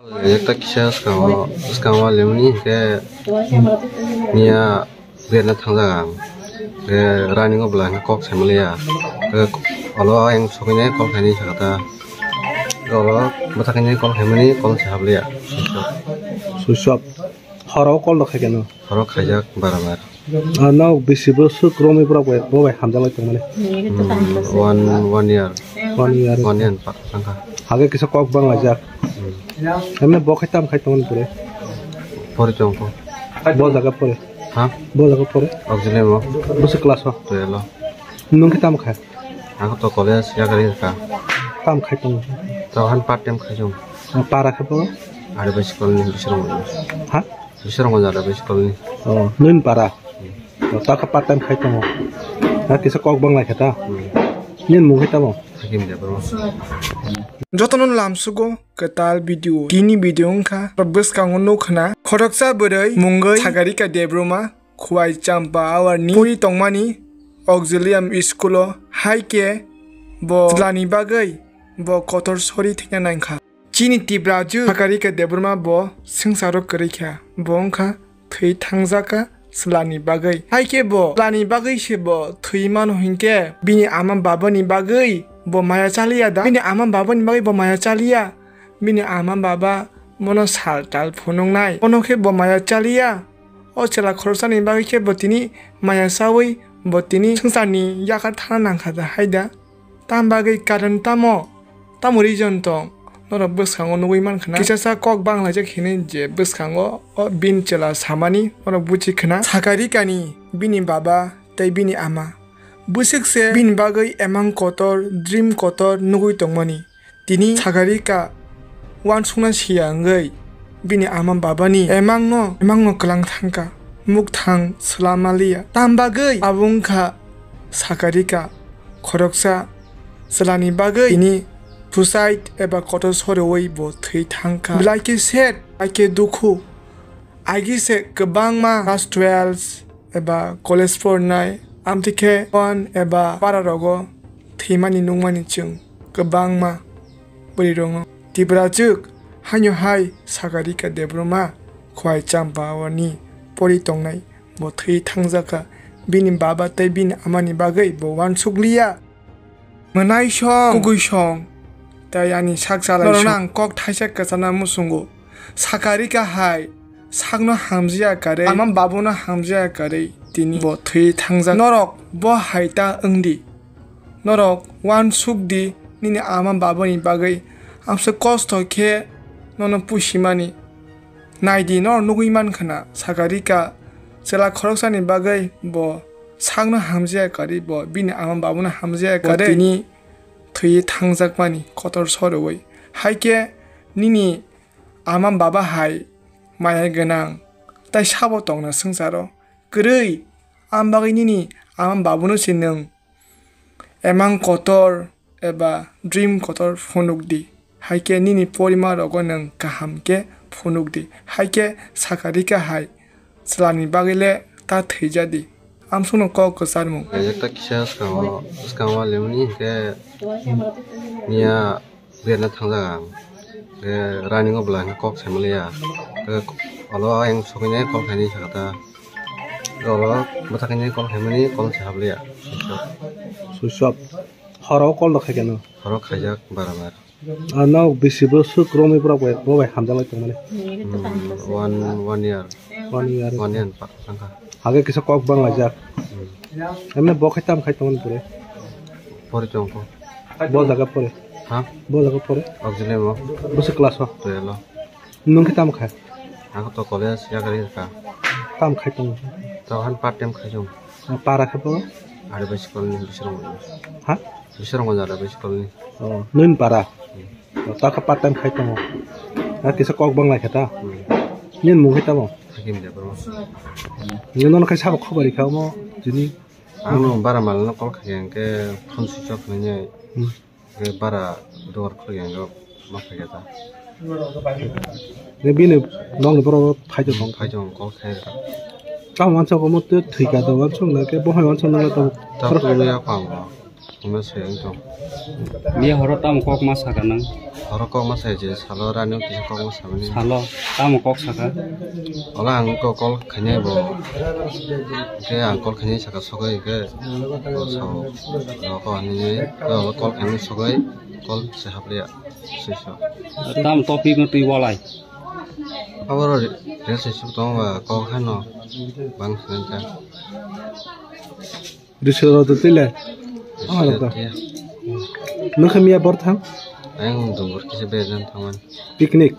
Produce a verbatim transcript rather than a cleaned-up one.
Ekta kisa swkango, swkango limni hwnkhe niya berna thangjak ang. Hwnkhe running o bwla hwnkhe kok saimaliya. Hwnkhe olo ayang sokwi nai kol khainai sakha ta. Olo bwthaknai kol khaimani kol se habliya. Switch off. Horo kol rok khai keno. Horo khaijak bara bar. Ah, no, bisi bwswk romwi borok bai, bo bai hamjak lai tongmani. Hmm, one, one year. One year. One year pa-, tangkha. Hage kisa kok bang laijak. Hmm. Emne bo khai tam khai tongmani pore. Pore tongkho. Bo jaga pore. Ha? Bo jaga pore. Auxiliary mo. Bwswk class o? Twelve o. Nwng khe tamo kha? Ako to college yakarwi kha. Tamo khai tongo? To han part time khai tongo. O para khe bo? Are bai school ni bisrong. Ha? Bisrong jara bai school ni. O, nwng para. O, ta khe part time khai tongo. Na kisa kok bang lai khe ta? Hmm. Nini mung khe tamo? Hakim de bro. Jotono lamsugo kwtal video. Tini video wngkha bwskango nukha na khoroksa bwrwi mungwi Sagarika Debbarma Khwai Champa Awarni pori tongmani Auxilium School o, hai khe bo chwlani bagwi bo kotor sori thwina nangkha. Chini Tiprajwk Sagarika Debbarma bo swngcharo kwrwi kha, bo wngkha thwi thangjak kha chwlani bagwi. Hai khe bo chwlani bagwi se bo thwi mano hinkhe bini ama babani bagwi bo maya chaliya da? Bini ama babani bagwi bo maya chaliya. Bini ama baba bono sal tal phunuknai. Bono khe bo maya chaliya. O chwla khoroksani bagwi khe bo tini maya chawi bo tini swngcharni yakar thana nangkha da hai da? Tam bagwi karon tamo? Tamo reason tong? Norok bwskango nugwi mankha na. Kichasa kok banglaijak hinwi je bwskango o bini chwla samani norok buchi khna. Sagarikani bini baba tei bini ama bwswk se bini bagwi emang kotor, dream kotor nugwi tongmani. Tini Sagarika uansukna siya wngwi bini ama babani emangno, emangno kwlang thangkha, mukthang swlamaliya. Tam bagwi abo wngkha Sagarika khoroksa chwlani bagwi tini suicide eba kotor soriwi bo thwi thangkha. Belai khe sad, belai khe dukhu. Agi se kwbangma class twelve eba college pornai, amtwi khe town eba para rogo thwimani nukmani chwng kwbangma bwrwi rokno. Tiprajwk haino hai Sagarika Debbarma Khwai Champa Awarni pori tongnai bo thwi thangjakha. Bini baba tei bini amani bagwi bo uansukliya. Mwnaisong, kuguisong, tei ani sak chalai norokno ang kok thaisa kwchana muchungo. Sagarika hai sakno hamjaya kwrwi, ama babuno hamjaya kwrwi tini bo thwi thangjak. Norok bo hai ta wngdi. Norok uansuk di nini ama babuni bagwi. Amsa kosto khe nono pusimani. Naidi, norok nugwi mankha na, Sagarika chwla khoroksani bagwi bo sakno hamjaya kwrwi, bo bini ama babuno hamjaya kwrwi. Tini thwi thangjakmani kotor soriwi. Hai khe nini ama baba hai maya gwnang, tai sabo tongna swngcharo kwrwi, am bagwi nini ama babuno se nwng emang kotor eba dream kotor phunuk di, hai khe nini porima rogo nwng kaham khe phunuk di, hai khe Sagarika hai chwlani bagwi le ta thwija di. Amsukno kok kwcharmung. Ekta kisa swkango, swkango limni hinkhe niya berna thangjak ang. Hinkhe running o bwla hinkhe kok saimaliya. Hinkhe olo ayang sokwi nai kol khainai sakha ta. Olo bwthaknai kol khaimani kol se habliya. Switch off. Horo kol rok khai keno. Horo khaijak bara bar. Ah, no, bisi bwswk romwi borok bai, bo bai hamjak lai tongmani. Hmm, one, one year. One year. One year pa-, tangkha. Hage kisa kok bang laijak. Hmm. Emne bo khai tam khai tongmani pore? Pore tongkho. Bo jaga pore? Ha? Bo jaga pore? Auxiliary mo. Bwswk class o? Twelve o. Nwng khe tamo kha? Ako to college yakarwi kha. Tamo khai tongo? To han part time khai tongo. O para khe bo? Are bai school ni bisrong. Ha? Bisrong jara bai school ni. O, nwng para? Hmm. O, ta khe part time khai tongo. Na kisa kok bang lai kha ta? Hmm. Nini mung khe tamo? Hakim de bro. Nini nono khai sabo khobor rikha omo tini? Ang no bara mal no call khai hwnkhe phone switch off nini. Hmm. Hwnkhe bara dugar khulukya hwnkhe ma phaikha ta. Hwnkhe bini nokni borok phai tongkha. Phai tongkha, call khai rwkha. Tamo uansukgo omo twi thwikha do uansukna khe bo hai uansukna tamo. Tamo khorok ya pang bo. Hwnma se wng tong. Miya horo tamo kok ma saka nang? Horo kok ma sai je, salo rani kisa kok ma samani. Salo, tamo kok saka? Ola ang ko call khainai bo. Ke ang call khainai saka sogoi ke. Ko sao. Ko ani ko call khainai sogoi. Call se hapriya. Sui so. Tam topic no twi walai. Aboro re-, rel se suk tong ba kok hano. Bang sengka. Risoro to tile. Alo to. Nokha miya bor thang? Ang dubur kisa bejan thangan. Picnic.